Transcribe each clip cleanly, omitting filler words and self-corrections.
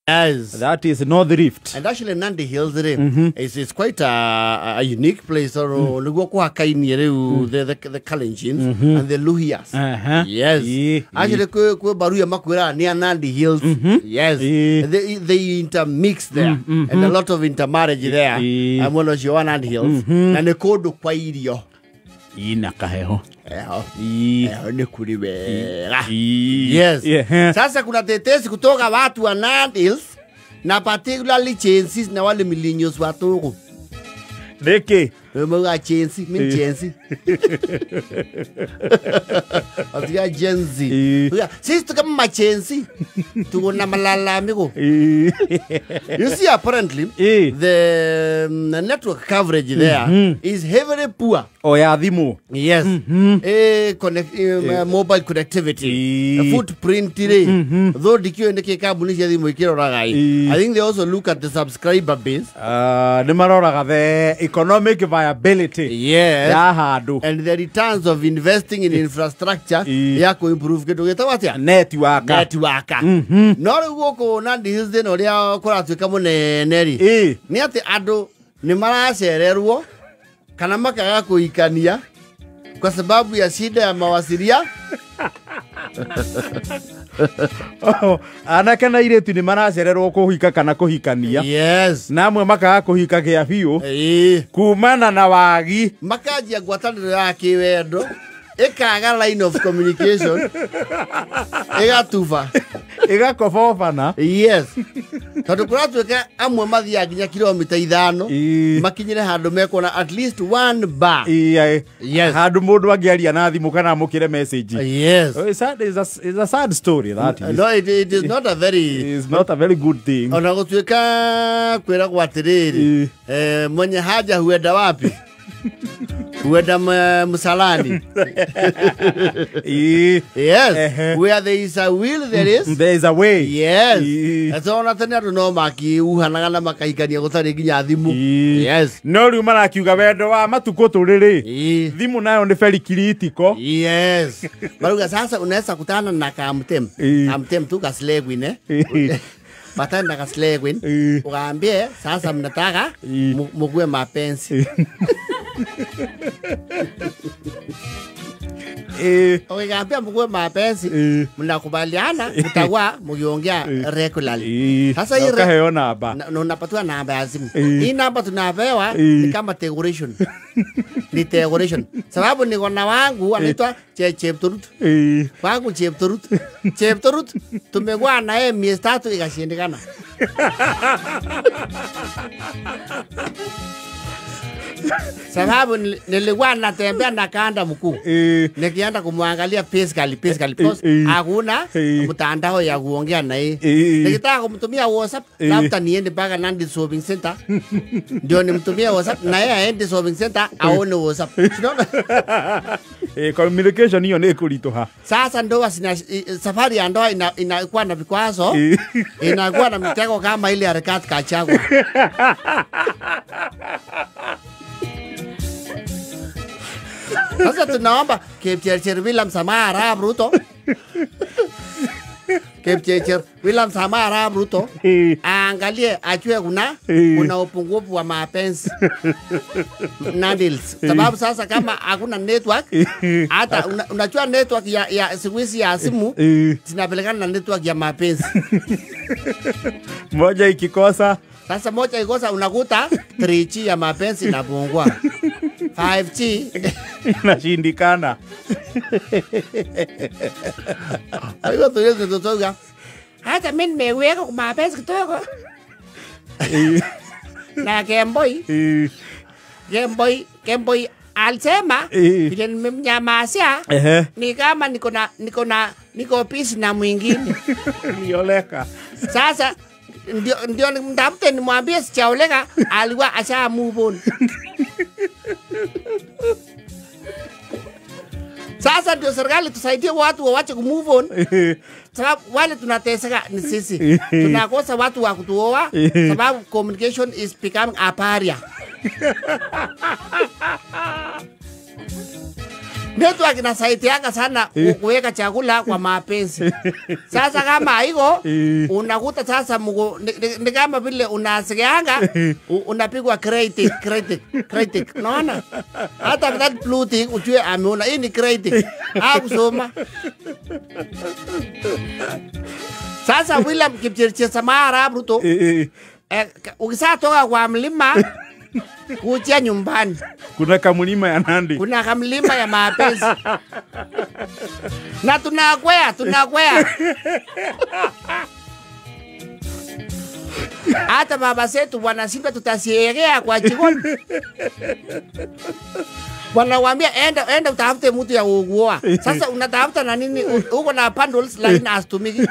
Yes. That is North Rift. And actually Nandi Hills is quite a unique place. So niguo kuhakainie riu the Kalenjins and the Luhyas. Yes. Actually kwe Baruya makwira ni Nandi Hills. Yes. They intermix there and a lot of intermarriage there. And one of your Nandi Hills. Na nĩ kũndũ kwa irio. Ina kaheho. Eho ni kuri wega. Yes. Sasa kuna tetesi kutoka watu wa Nandi Hills na particularly Gen Z na wale millennials wa Togo. Niki Mwa Gen Z, mimi Gen Z. Atia Gen Z. Sisi kama Gen Z tuko na malalamiko. You see, apparently the network coverage there is heavily poor. Oh ya thimu. Yes. Mobile connectivity. Footprint ri. Though dikio ndike kambuni cia thimu ikiroraga. I think they also look at the subscriber base. Ni maroraga the economic viability. Yes. Ya handu. And the returns of investing in infrastructure ya ku improve kindu gitagwo atia? Network. Network. No riu guku Nandi Hills thina uria kuratuika munene ri. Ni ati andu ni maracererwo kana makaga kuikania kwa sababu ya shida ya mawasiliano. Anake na airĩtu nĩ maracererwo kũhika kana kũhikania. Yes. Na amwe makaga kũhika gĩa biũ kumana na wagi. Makanjia ngwatanĩro ya kĩwendo ĩkaga line of communication ĩgatuba ĩgakobobana. Yes. Tondũ kũratuĩka amwe mathiaga nginya kilomita 5 makinyire handũ mekuona at least one bar. Yes. Handũ mũndũ angĩaria na thimũ kana amũkĩre message. Yes. It's a sad story that is. No, it is not a very, it's not a very good thing. Ona gũtuĩka kwĩragwo atĩrĩrĩ, mwenye haja huenda wapi? Huenda msalani. Yes. Where there is a will, there is. There is a way. Yes. So ona tene andu no makiuhanaga na makaikania gũtarĩ nginya thimu. Yes. No riu marakiuga wendo wa matukũ tũrĩ rĩ, thimu nayo nĩ very critical. Yes. Maruga sasa unaweza kutana na kamtem. Kamtem tu kaslegwine. Patana kaslegwin. Ukaambie sasa mnataka mugue mapenzi. Ukiambia mgue mapenzi mnakubaliana mtakuwa mkiongea regularly. Sasa hii ukahewa namba. Na unapatiwa namba ya simu. Hii namba tunapewa ni kama decoration. Ni decoration. Sababu niko na wangu anaitwa Cheptorut. Wangu Cheptorut. Cheptorut tumekuwa na yeye miezi 3 ikashindikana. Sababu nilikuwa natembea na kanda mkuu. Nikienda kumwangalia physically because hakuna mtandao ya kuongea na yeye. Nikitaka kumtumia WhatsApp labda niende mpaka Nandi Shopping Center. Ndio nimtumie WhatsApp na yeye aende Shopping Center aone WhatsApp. Unaona? Communication hiyo ni kulitoha. Sasa ndoa safari ya ndoa inakuwa na vikwazo, inakuwa na mitego kama ile harakati Gachagua. Sasa tunaomba Kipchirchir William Samoei Arap Ruto. Kipchirchir William Samoei Arap Ruto aangalie ajue kuna upungufu wa mapenzi Nandi Hills. Sababu sasa kama hakuna network, hata unajua network ya siku hizi ya simu zinapelekana na network ya mapenzi. Moja ikikosa, sasa moja ikikosa unakuta 3G ya mapenzi inapungua. 5G inashindikana. Alikuwa tulizo tutoka. Hata mimi nimeweka kwa mapenzi kidogo. Na Kemboi. Kemboi alisema vile nimemnyamazia ni kama niko peace na mwingine. Nioleka. Sasa ndio nimtafute nimwambie sijaoleka, alikuwa asha move on. Sasa ndio serikali tusaidie watu waache ku move on. Sababu wale tunateseka ni sisi. Tunakosa watu wa kutuoa sababu communication is becoming a barrier. Network inasaidianga sana kuweka chakula kwa mapenzi. Sasa kama hiyo unakuta sasa ni kama vile unasikianga unapigwa critic. Unaona? Hata that blue thing ujue ameona hii ni critic. Hakusoma. Sasa William Kipchirchir Samara Ruto ukisatoka kwa mlima kuja nyumbani. Kuna kamlima ya Nandi. Kuna kamlima ya mapenzi. Na tunakwea. Hata baba zetu wanashinda tutasiegea kwa jikoni. Wanawaambia enda utafute mtu ya kuoa. Sasa unatafuta na nini? Uko na bundles lakini hazitumiki.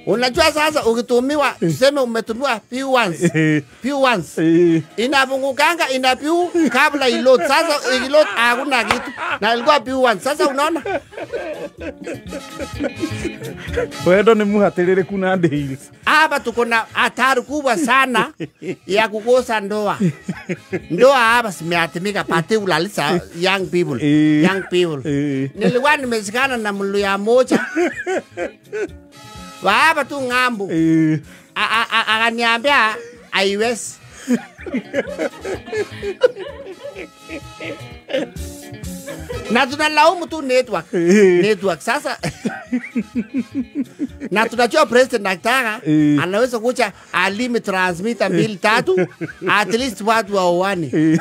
Unajua sasa ukitumiwa, tuseme umetumiwa P1s. Inapungukanga ina P kabla iload. Sasa iload hakuna kitu. Na ilikuwa P1. Sasa unaona? Wendo ni muhatirire kuna Hills. Hapa tuko na hatari kubwa sana ya kukosa ndoa. Ndoa hapa simeatimika particularly young people. Young people. Nilikuwa nimeshikana na mluya moja. Hapa tu ngambo. Akaniambia haiwezi. Na tunalaumu tu network. Network sasa. Na tunajua president akitaka anaweza kuja alime transmitter 2 3 at least watu waoane.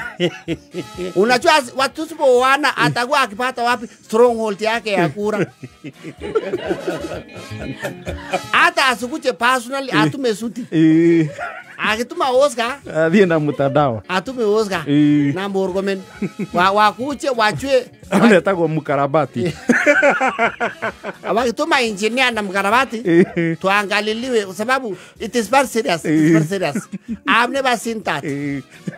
Unajua watu wasipooana atakuwa akipata wapi stronghold yake ya kura. Hata asikuje personally atume suti. Akituma Oscar athiĩ na mtandao. Atume Oscar na Murkomen wakuje wachwe anetagwo mkarabati. Wakituma engineer na mkarabati tuangaliliwe kwa sababu it is very serious, it is very serious. I've never seen that.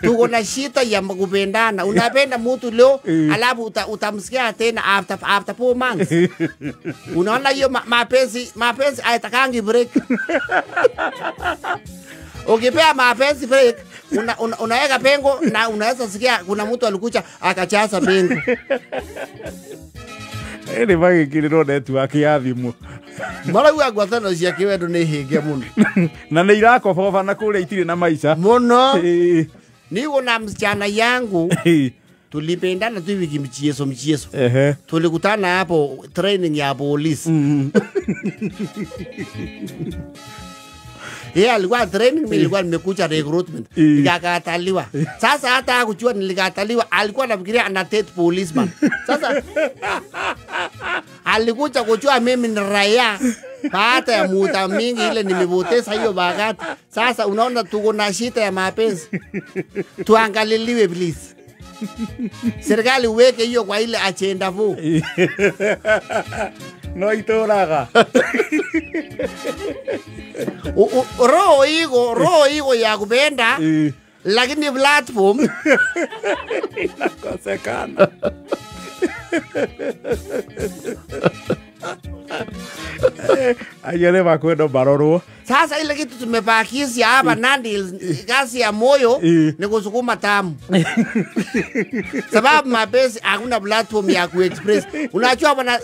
Tuko na shida ya kupendana. Unapenda mtu leo alafu utamsikia tena after 4 months. Unaona hiyo mapenzi haitakangi break. Ukipea mapenzi break, unaweka pengo na unaweza sikia kuna mtu alikuja akachaza pengo. Ene magikiriro network ya thimu. Marauga ngwatano cia kiwendo ni hinge muno. Na nĩ irakoboba na kũrĩa itirĩ na maisha. Muno. Niko na msichana yangu. Tulipendana tu wiki mchezo. Tulikutana hapo training ya polisi. Yeye alikuwa training, mimi nilikuwa nimekuja recruitment. Nikakataliwa. Sasa hata hakujua nilikataliwa, alikuwa anafikiria ana date policeman. Sasa alikuja kujua mimi ni raia. Baada ya muda mingi ile nimepoteza hiyo wakati. Sasa unaona tuko na shida ya mapenzi. Tuangaliliwe please. Serikali uweke hiyo kwa ile agenda 4. No itoraga. Roho iko ya kupenda lakini platform inakosekana. Ayole makwendo barorwo. Sasa ile kitu tumebakisha hapa Nandi, kazi ya moyo ni kusukuma tamu. Sababu mapenzi hakuna platform ya kuexpress. Unajua bwana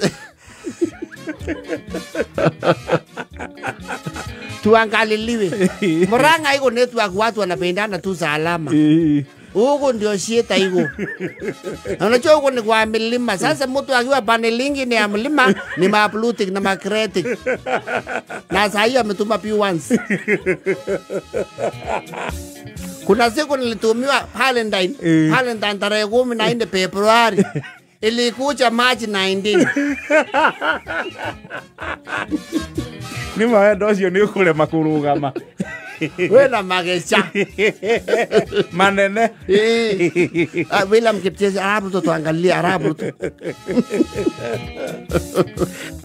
tuangaliliwe. Murang'a iko network watu wanapendana tu salama. Huko ndio shida iko. Unajua huko ni kwa milima. Sasa mtu akiwa pande lingine ya mlima ni maplutic na makretic. Na sasa hiyo ametuma P1s. Kuna siku nilitumiwa Valentine. Valentine tarehe 14 Februari. Ilikuja March 19. Ni maendo ũcio nĩ ũkũrema kũrũgama. Wena magecha. Manene. William Kipchirchir, Arabu tuangalie Arabu.